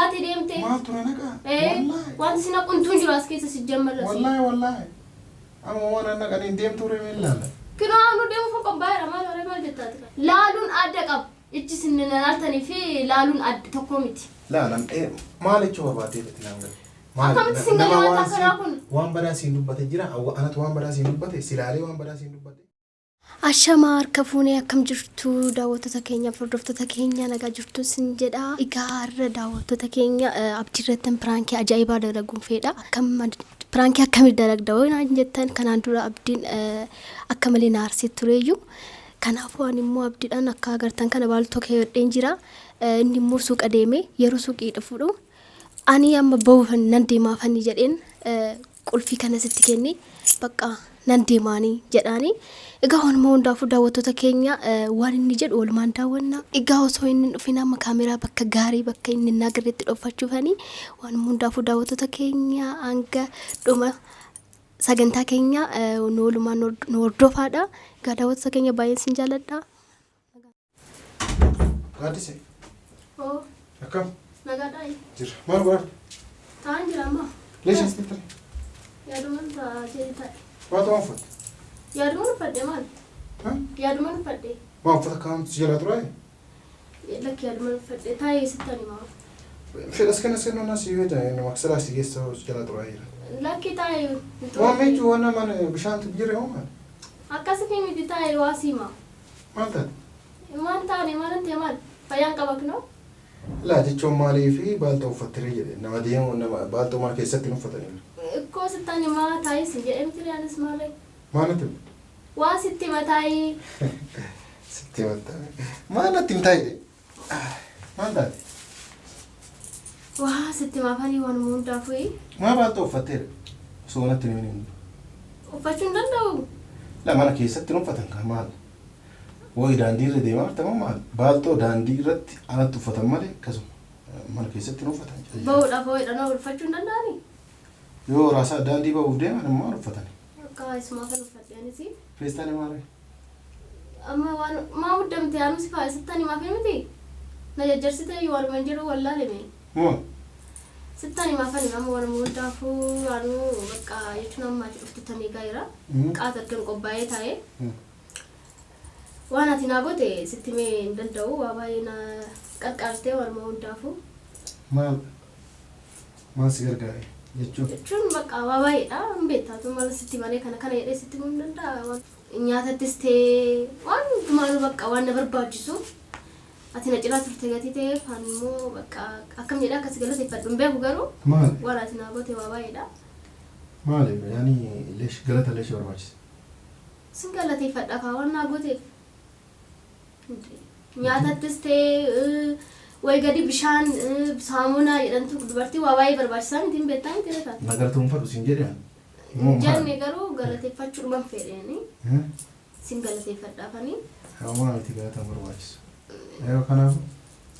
Baatee deemte. Maaltu na naqaa? Ee, Wallaahi. wanti si naqu hin jiru as keessa si jammarra si. Wallaahi wallaahi. Amma waan an naqaniin deemtuu reemee ilaala. Kinoo anuu deemuuf qophaa'eera maal horee maal jettaati. Laaluun adda qaba. Ijji isin na laaltanii fi laaluun adda tokko miti. Laa nam maal jechuu barbaadde itti naan galu. Maal Akkamitti sin nama galee waan wanta akkanaa siin kun? waan badaa siin dubbate jira anatu waan badaa siin dubbate si laalee waan badaa siin dubbate. Ashamaa harka fuunee akkam jirtu daawwattoota keenya hordoftoota keenya nagaa jirtu sin jedha. Egaa har'a daawwattoota keenya abdii irratti piraankii ajaa'ibaa dalaguun fedha. Akkam piraankii akkamii dalagda yoo naan jettan kanaan dura abdiin akka malee na aarsee tureyyuu. Kanaafuu ani immoo abdiidhaan akka agartan kana baaltoo keewwadheen jira. Inni immoo suuqa deeme yeroo suuqii dhufuudhu ani amma bahuufan nan deemaafani jedheen qulfii kana sitti kenne bakka nan deemaanii jedhaanii. Egaa waanuma hundaafuu daawwattoota keenya waan inni jedhu walumaan daawwanna. Egaa osoo inni hin dhufin amma kaameraa bakka gaarii bakka inni hin agarreetti dhokfachuufanii waanuma hundaafuu daawwattoota keenya hanga dhuma sagantaa keenya nu walumaan nu hordofaadha. Egaa daawwattoota keenya baay'een sin jaalladha. Gaaddise. Oo, Akkam? nagaadhaa. Jira. Maal godhaa? Taa'an jira amma. Leesha asitti ture. Yaaduman taa'aa jedhe taa'e. Waata waan uffatte? Yaaduman uffadhe maal? Yaaduman uffadhe. Waan uffata kaa'amtu si jalaa turaa? Lakki yaaduman uffadhe taa'ee sitti ani maa. Fedhas kana seenuu na si yoo ta'e maqsalaa si geessa si jalaa turaa jira. Lakki taa'ee. Waan meechuu waan nama bishaantu jira hoo maal? Akkasii miti taa'ee waa siima. Maal taate? Maal taane maal ta'e maal? Fayyaan qaba kinoo? Laa jechuun maalii fi baaltoo uffattiree jedhe nama deemu nama baaltoo mana keessatti hin uffatanii. Ikkoo sitti ani maa taa'ee si jedhee miti anis maal? Maal natti himte? Waa sitti mataa'ii. Sitti himatta. Maal natti himtaa jedhe? Maal taate? Waa sitti maafanii waanuma hundaafuu. Maa baaltoo uffatteera? Osoo natti hin himin. Uffachuu hin danda'u. La mana keessatti hin uffatan kan maal? Wayi daandii irra deemaa jirta moo maal? Baaltoo daandii irratti alatti uffatan malee akkasuma mana keessatti hin uffatan. Bahuudhaaf ho'edha uffachuu hin danda'anii? Yoo raasaa daandii bahuuf deeman maal uffatan? Akka isumaa kan uffadhe anis. Feestaanii maal? Amma waan maa muddamte anuu si faaya sitti himaaf miti? Na jajjarsite waanuma hin jiru wallaaleme. Moo? Sitti himaaf ani amma waanuma hundaafuu anuu bakka jechuun amma achi dhuftu tan eegaa jira. Qaata argan qophaa'ee taa'ee. Waan ati naa goote sitti himee hin danda'u waa baay'ee na qarqaartee waanuma hundaafuu. Maal? Maal si gargaare jechuun? Jechuun bakka waa baay'eedha hin beektaatu maal sitti malee kana kana jedhee sitti himuu hin danda'a. Nyaatattis ta'ee waan hundumaanuu bakka waan na barbaachisu ati na cinaa turte gatii ta'eef ani immoo bakka akkam jedhee akkas galateeffadhu hin beeku garuu Maal? waan ati naa goote waa baay'eedha. Maali? Yaani leesh galata leesh barbaachisa. Sin galateeffadha kaa waan naa gooteef. Nyaatattis ta'ee wayi gadi bishaan saamunaa jedhamtu dubartii waa baay'ee barbaachisaa miti hin beektaa miti reetaa. Na galatoomfadhu siin jedhe ani. Jenne garuu galateeffachuudhuman fedheeni sin galateeffadhaafanii. Homaa miti galata barbaachisu. Yeroo kanaafuu.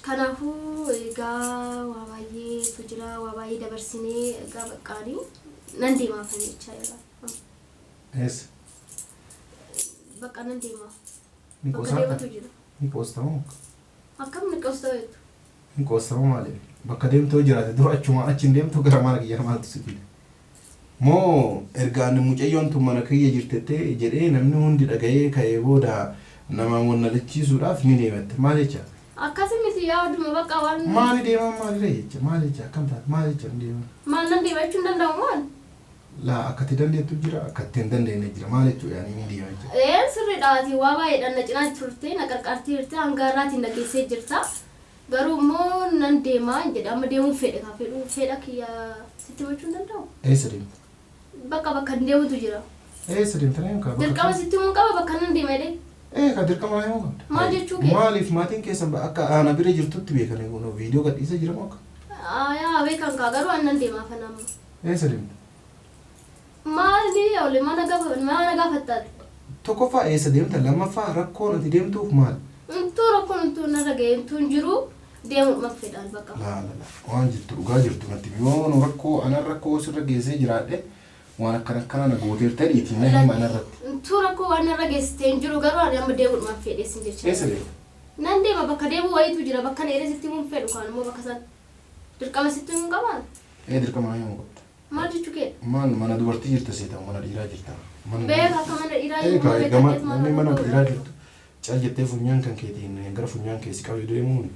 Kanaafuu egaa waa baay'eetu jira waa baay'ee dabarsinee egaa baqqaanii nan deemaafanii jechaa jira. Eessa? Bakka nan deema. Ni Bakka qoosaa deematu jira. Ni qoostamoo? Akkam ni qoostaa jettu? Ni qoostamoo maali? Bakka deemtu yoo jiraate dura achuma achi hin deemtu gara mana kiyyaa maaltu si fida? Moo erga ani mucayyoon tun mana kiyya jirtettee jedhee namni hundi dhaga'ee ka'ee booda nama wannalachiisuudhaaf ni deematte maal jecha? Akkasi miti yaaduma bakka waan. Maali deeman maalirra jecha maal jecha akkam taate maal jecha hin deeman? Maal nan deema jechuun danda'u maal? Laa akkatti dandeettu jira akkatti hin dandeenye jira maal jechuudha yaani ni deema jecha. Ee sirriidha ati waa baay'eedhaan na cinaa turte na qarqaartee jirte hanga har'aatiin na geessee jirta. Garuu immoo nan deema jedhe amma deemuun fedhe kan fedhu fedha kiyya sitti himachuu hin danda'u. Eessa deemta? Bakka bakka hin deemutu jira. Eessa deemta na himkaa? Dirqama sitti himuu qaba bakka nan deema jedhee. Ee ka dirqama na himuu qabda. Maal jechuu kee? Maaliif maatiin keessan akka ana bira jirtutti beekan kun viidiyoo gadhiisee jira moo akka? Yaa beekan kaa garuu an nan deemaa kana amma. Eessa deemta? Maali ole mana gaafa mana gaafattaati. Tokkoffaa eessa deemta lammaffaa rakkoon ati deemtuuf maal? Intuu rakkoon intuu narra ga'e intuu hin jiru deemuudhuma fedhaan bakka. Laa laa laa waan jirtu dhugaa jirtu natti yoo nu rakkoo anan rakkoo sirra geessee jiraadhe waan akkana akkana na gooteerta dhiitii na hima anarratti. Intuu rakkoo waan narra geessite hin jiru garuu ani amma deemuudhuma fedhe sin jecha. Eessa deemta? Nan deema bakka deemuu wayiitu jira bakka na sitti himuun fedhu kaan immoo bakka san. Dirqama sitti hin qabaan? Ee dirqama na himuu qabda. Maal jechuu kee? Maal mana dubartii jirta seeta mana dhiiraa jirta. Mana Beeka akka mana dhiiraa Ee jiru kaa beeka gama jeet maal namni mana godhu? dhiiraa jirtu cal jettee funyaan kan keetiin gara funyaan keessi qabee deemuun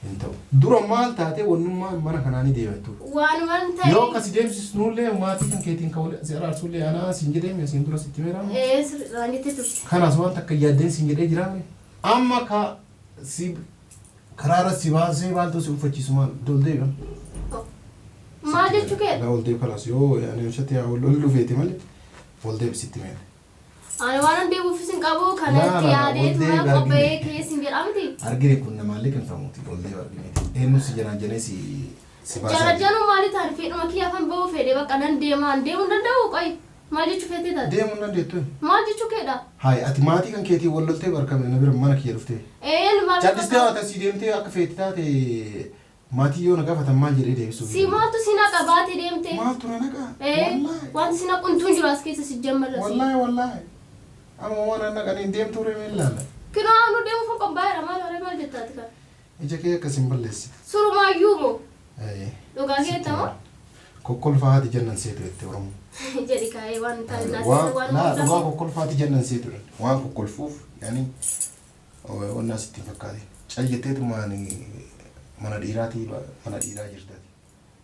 hin ta'u. Dura maal taatee wannummaan mana kanaa ni deemattu. Waanumaan ta'e. Yoo akkasi deemsisnullee maatii kan keetiin kan wali si araarsullee anaa siin jedhee siin dura sitti meeraama. Ee sirriidhaan jettee turte. Kanaas waan takka yaaddeen siin jedhee jiraame. Amma ka si karaarra si baasee maaltu si uffachiisu maal ol deebi'an. Maal jechuu kee? Laa ol deebi kalaas yoo ani ibsatti yaa ol ol dhufeeti malee ol deebi sitti meera. Ani waan an deebi'uufis hin qabu Laa kanatti laa ol yaadeetuma deebi qophaa'ee argine. keessa hin jedhamti. Argine kun namaallee kan famuuti ol deebi argineeti. Eenyu si janaa janee si si baasaa jira. Jarajanuu maali ta'an fedhuma kiyya afaan ba'uu fedhe bakka nan deema an deemuu hin danda'u qoyi. Maal jechuu feetee taate? Deemuu hin dandeettu. Maal jechuu keedha? Hayi ati maatii kan keetii wal loltee barkame na bira mana kiyya dhuftee. Een maal Callistee haa tasii deemtee akka feeti taate maatii yoo na gaafatan maal jedhee deebisuuf. Si maaltu si naqa baatee deemtee? Maaltu na naqa? Ee Wallaahi. wanti si naqu hin jiru as keessa si jammarra si. Wallaahi wallaahi. Amma waan an naqanii hin deemtuu reemee ilaala. Kinoo anu deemuuf qophaa'eera maal waree maal jettaati kan? Ija kee akkas hin balleessite. Surumaayyuu moo? Ee. Dhugaa keetta moo? Kokkolfaa haati jannan seetu jette Oromoo. Jedhi kaa'ee waan taane naasisa Waan waan laa dhugaa waan kokkolfaati jannan seetu jedhan. Waan kokkolfuuf yaani wannaa sitti hin fakkaatin. Cal jetteetumaan mana dhiiraatii mana dhiiraa jirtati.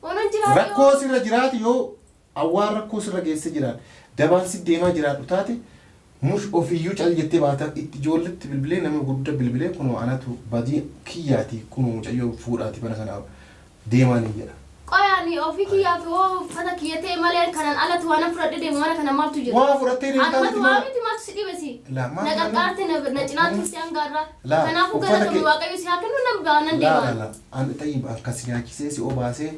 Onan jiraate Rakkoo sirra jiraatu yoo awwaan rakkoo sirra geesse jiraan dabaan si deemaa jiraadhu taate mush ofiyyuu cal jettee baata itti ijoolletti bilbilee nama guddaa bilbilee kunoo anatu badii kiyyaati kunoo mucayyoo fuudhaati mana kanaa deemaa ni jedha. Qoyaani ofii kiyyaaf hoo uffata kiyya ta'e malee kanan alatti waan fudhadhe deemu mana kana maaltu jira? Waa fudhattee deemtaa Anumatu miti waa mana. miti maaltu si dhibe si? Laa maal Na kana? qarqaarte na cinaa turte hangaarraa. Laa Kanaafuu uffata galatoomi kee Waaqayyo si haa kennu nan ba'a nan laa laa deema. laa an tayyib an kan si nyaachisee si obaasee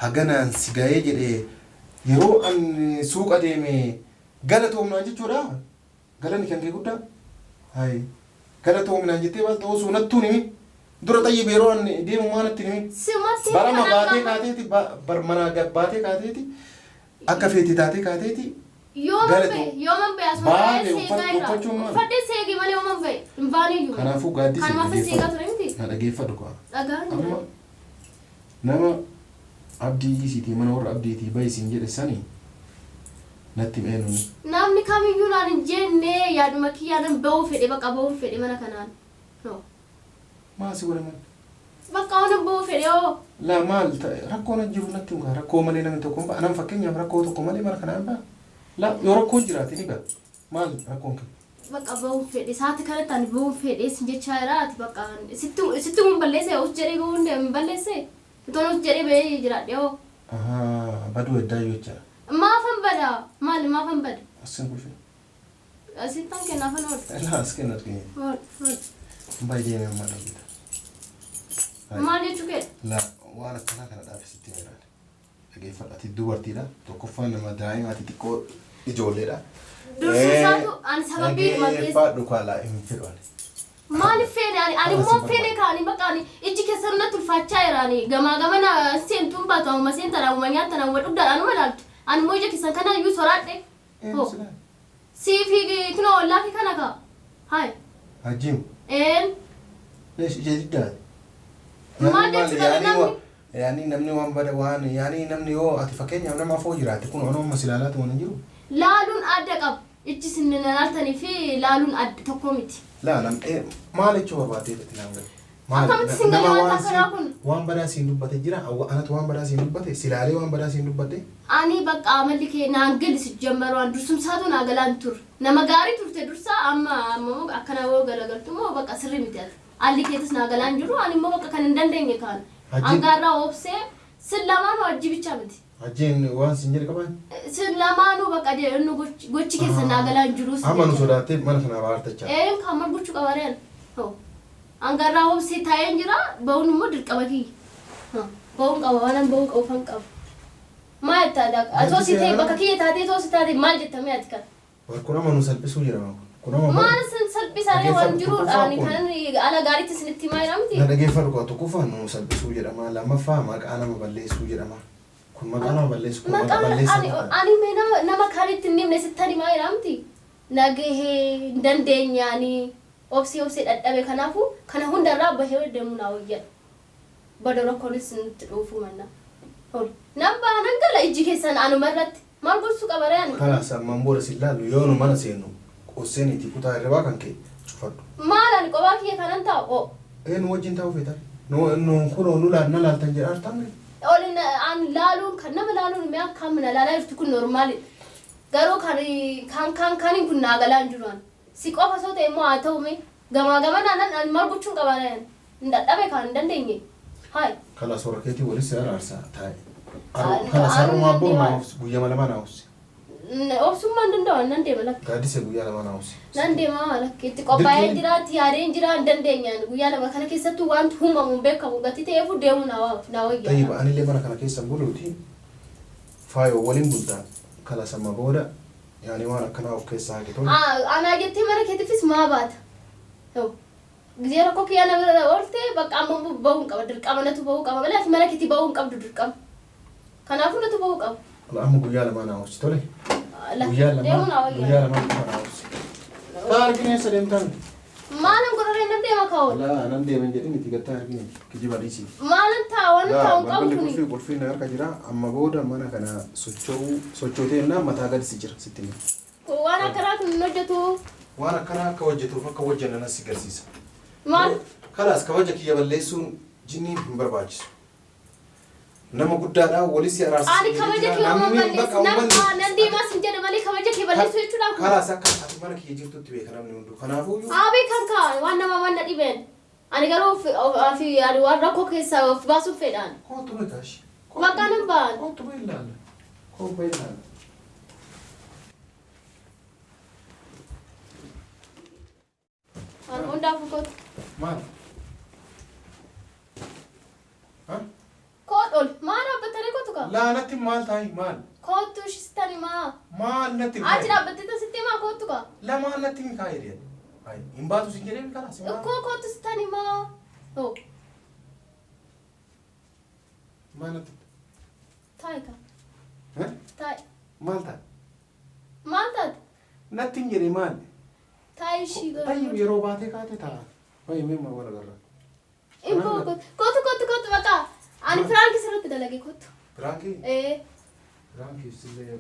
haganaan si ga'ee jedhee yeroo an suuqa deeme galatoomnaan jechuudha. Galanni kan kee guddaa. Hayi galatoomnaan jettee maal ta'uu osoo nattuun himi. Dura tayyib yeroo an deemu maa natti himi. Sumatti Barama kanan baatee qaba. kaateeti bar manaa baatee kaateeti akka feete taatee kaateeti Yooman galatu. ba'e yooman ba'e asuma Baate ta'ee seegaa irraa. uffachuun maal? Uffadhee seege malee yooman ba'e hin baaneyyuu. Kanaafuu gaaddisa Kanumaaf seegaa ture miti. Na dhageeffadhu kaa. Dhagaan jira. Amma nama abdii isiitii mana warra abdiitii bahi siin jedhe sani natti himee nuni. Namni kamiyyuu naan hin jenne yaaduma kiyyaanan ba'uu fedhe bakka ba'uu fedhe mana kanaan. No. Maal si godhe maal? Bakka waan ba'uu fedhe hoo. Laa maal ta'e rakkoon hin jiru natti himu rakkoo malee namni tokko hin ba'a. Anam fakkeenyaaf rakkoo tokko malee mana kanaan ba'a. Laa yoo rakkoon jiraate ni ba'a. Maal rakkoon kee? Bakka ba'uu fedhe saati kanatti ani ba'uu fedhe sin jechaa jira ati bakka sitti sitti mun balleesse us jedhee ba'uu hin balleesse. Itoon us jedhee ba'ee jiraadhe hoo. Ahaa baduu eddaa yoo jecha. Maafan bada maal maafan bada? Asin kulfi. Asittan kennaafan oolu. Laa as kenna argine. Oolu oolu. Baay'ee deemee maal hojjeta. Maal jechuu kee? Laa waan akkanaa kana dhaabe sitti himee Dhageeffadhu ati dubartiidha. Tokkoffaan nama daa'ima ati xiqqoo ijoolleedha. Dursiisaatu ani sababii dhuma keessa. Dhageeffadhu kaa laa hin fedhu ani. Maaliif feene ani ani immoo feene kaani bakka ani ijji keessan natti ulfaachaa jira ani gamaa gamana seentuun baatu amuma seentan amuma nyaattan amuma dhugdaan anuma ilaaltu ani immoo ija keessan kana iyyuu soraadhe. Eenyu silaa? Sii fi kinoo ollaa fi kana kaa. Hayi. Hajjiim. Een. Leesh ija diddaati. Maal jechuudha namni? Yaani namni waan bada waan yaani namni yoo ati fakkeenyaaf nama afoo jiraate kun onoo amma si ilaalaatu waan hin jiru. Laaluun adda qaba. Ijji isin na laaltanii fi laaluun adda tokko miti. Laa nam maal jechuu barbaaddee itti naam gale. Akkamitti isin galee Nama wanta waan akkanaa kun? Waan badaa siin dubbate jira anatu waan badaa siin dubbate si ilaalee waan badaa siin dubbate. Ani bakka amalli kee naan gali si jammaru an dursumsaatu naa galaan tur. Nama gaarii turte dursa amma amma immoo akkana yoo galagaltu immoo bakka sirrii miti ati. Alli keetis naa galaan jiru ani immoo bakka kan hin dandeenye kaan. Hajjiin- Angaarraa obsee sin lamaanuu hajji bichaa miti. Hajjiin waan siin jedhe qabaa? Sin lamaanuu bakka jedhu gochi keessa naa galaan jiru. Amma nu sodaattee mana kanaa baartachaa. Een kan maal gochuu qaba reen. Hoo. Angaarraa obsee taa'een jira ba'uun immoo dirqama kiyya. Ba'uun qaba waan ba'uun qabu fan qaba. Maal jettaa atoo si ta'e bakka kiyya taatee too si taate maal jetta mee ati kan? War kun amma nu salphisuu jira kun. Kun amma Maal sin salphisaree waan Dhageeffadhu, jiruudha tokkoffaa ani kun. kan ala gaariitti isinitti himaa jira miti. Na dhageeffadhu kaa tokkoffaa nu salphisuu jedhama lammaffaa maqaa nama balleessuu jedhama. Kun maqaa nama balleessu kun maqaa Maqaan balleessaa ani tokko. ani mee nama kaanitti hin himne sittan himaa jira miti. Nagahee hin dandeenye ani obsee obsee dhadhabe kanaafuu kana hundarraa bahee deemuu naa wayya. Bada rakkoonis nutti dhuufuu manna. Hol. Nan baha nan gala ijji keessan anuma irratti. Maal gochuu qaba ree ani? Kalaas ammaan booda si laallu yoo nu mana seennu qosseen kutaa hirribaa kan kee cufadhu. Maal ani kophaa kiyya kanan taa'u? Oo. Ee nu wajjin taa'uu feetan. Nu nu kunoo nu laal na laaltan jedhaa jirtaa mire. Olin an laaluun kan nama laaluun mi'a akkam na laalaa jirtu kun normaalidha. Garuu kan kan kan kaniin kun naa galaa hin jiru ani. Si qofa osoo ta'e immoo haa ta'u mee gamaa gamana nan ani maal gochuun qabaa ree ani? Hin dadhabe kaan hin dandeenye. Hayi. Kalaas warra keetii waliin si araarsaa taa'e. Ani Kalaas ani har'umaa nan bor deema. naa obsi guyyama lama naa obsi. Obsummaa hin danda'u nan deema lakki. Gaaddisa guyyaa lama naa obsi. Nan deema lakki itti qophaa'ee Dirqiin jira itti yaadeen jira hin dandeenyaan guyyaa 2 kana keessattuu wanti uumamu hin beekamu gatii ta'eefu deemuu naa wayya. Tayyib anillee mana kana keessa hin buluuti faayoo waliin bultaa kalaas amma booda yaani waan akkanaa of keessaa haqi tole. Anaa jettee mana keetifis maa baata? Hoo. Gizee rakkoo kiyyaa na bira oolte bakka amma immoo bahuu hin qaba dirqama natu bahuu qaba malee ati mana keetii bahuu hin qabdu dirqama. Kanaafuu natu bahuu qaba. Amma guyyaa lamaa naa obsi tole. Lakki Guyyaa deemuu lama naa wayya. guyyaa lama qofa naa obsi. Taa argine eessa deemtaa miti? Maalan godharee nan deema kaa'oon. Laa nan deemen jedhin itti gattaa argine kijiba dhiisii. Maalan ta'a waan Laa taa'u hin qabu balballi kuni. qulfii qulfii na harka jira amma booda mana kana socho'uu sochootee ennaa mataa gadi si jira sitti hima. Kun waan akkanaa kun hin hojjetu. Waan akkanaa akka hojjetuuf akka hojjanna nan si garsiisa. Maal? Kalaas kabaja kiyya balleessuun jinniin hin barbaachisu. Nama guddaadha wali si araarsa Ani siin jedhee kabaja jira. kee homaa Namni balleessu bakka nan uummanni ba'a nan deemaa sin jedhe malee kabaja kee balleessuu jechuudhaa kun. Kalaas akka ati mana kiyya jirtutti beeka namni hunduu. Kanaafuu Haa beekan kaa waan nama manna dhibeen. Ani garuu of ani waan rakkoo keessaa of baasuuf fedhaan. Kootu beeka ishee. Maqaa nan ba'an. Kootu bee ilaalla. Kootu bee ilaalla. Waan hundaafuu kootu. Maal? Ha? Koot ol. Maa dhaabbattanii kootu kaa? Laa natti maal taa'i maal? Kootu ishistani maa? Maal natti Achi kaa'i? dhaabbattee sitti himaa kootu kaa? La maal natti hin kaa'i jedhe. Hayi hin baatu sin jedhee kalaas maal? Ikkoo kootu sittani maa? Hoo. Maal natti? Taa'i kaa. Ha? Taa'i. Maal ta'a? Maal taate? Natti hin jedhe maal? Taa'i ishii Tayyib yeroo baatee kaate ta'a. Baay'ee mee maal wal agarra. Inkoo kootu kootu kootu kootu bakka ani piraankii sirriitti dalage kootu. Piraankii? Ee. Piraankii sillee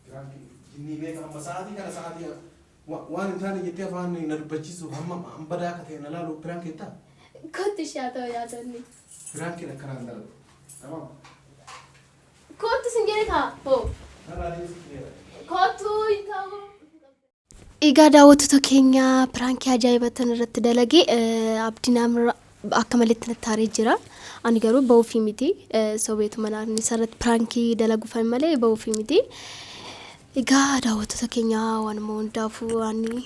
piraankii jinnii beeka amma sa'aatii kana sa'aatii waan hin taane jettee afaan na dubbachiisuuf hamma badaa akka ta'e na laalu piraankii ta'a. Kootu ishee haa ta'u yaadonni. Piraankiin akkanaan dalagu. Tamam. Kootu sin jedhe kaa hoo. Narraa deemsi kileera. Kootu hin ta'u. Egaa daawwattoota keenya piraankii ajaa'ibatan irratti dalage Abdiin Amra akka maletti natti aaree jira. Ani garuu ba'uufii miti. Sobeetuma naan isarratti piraankii dalaguufan malee ba'uufii miti. Egaa daawwattoota keenya waanuma hundaafuu ani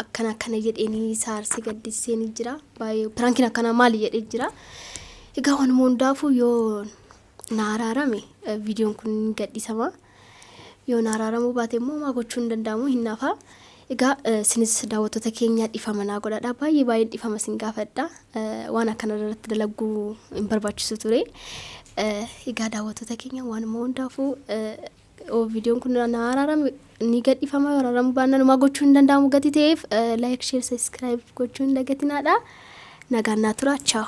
akkana akkana jedheenii isa aarsee gaddisiiseenii jira. Baay'ee piraankiin akkanaa maali jedhee jira. Egaa waanuma hundaafuu yoo na araarame viidiyoon kun ni gadhiisama. Yoo na araaramuu baate immoo maa gochuu hin danda'amu hin nafa. Egaa isinis daawwattoota keenya dhifama naa godhadha. Baay'ee baay'een dhifama isin gaafadha. Waan akkana irratti dalaguu hin barbaachisu ture. Egaa daawwattoota keenya waanuma hundaafuu viidiyoon kun na araarame ni gadhiifama yoo araaramuu baannaan homaa gochuu hin danda'amu gati ta'eef like share subscribe gochuu hin dagatinaadha. Nagaan naa tura. Ciao.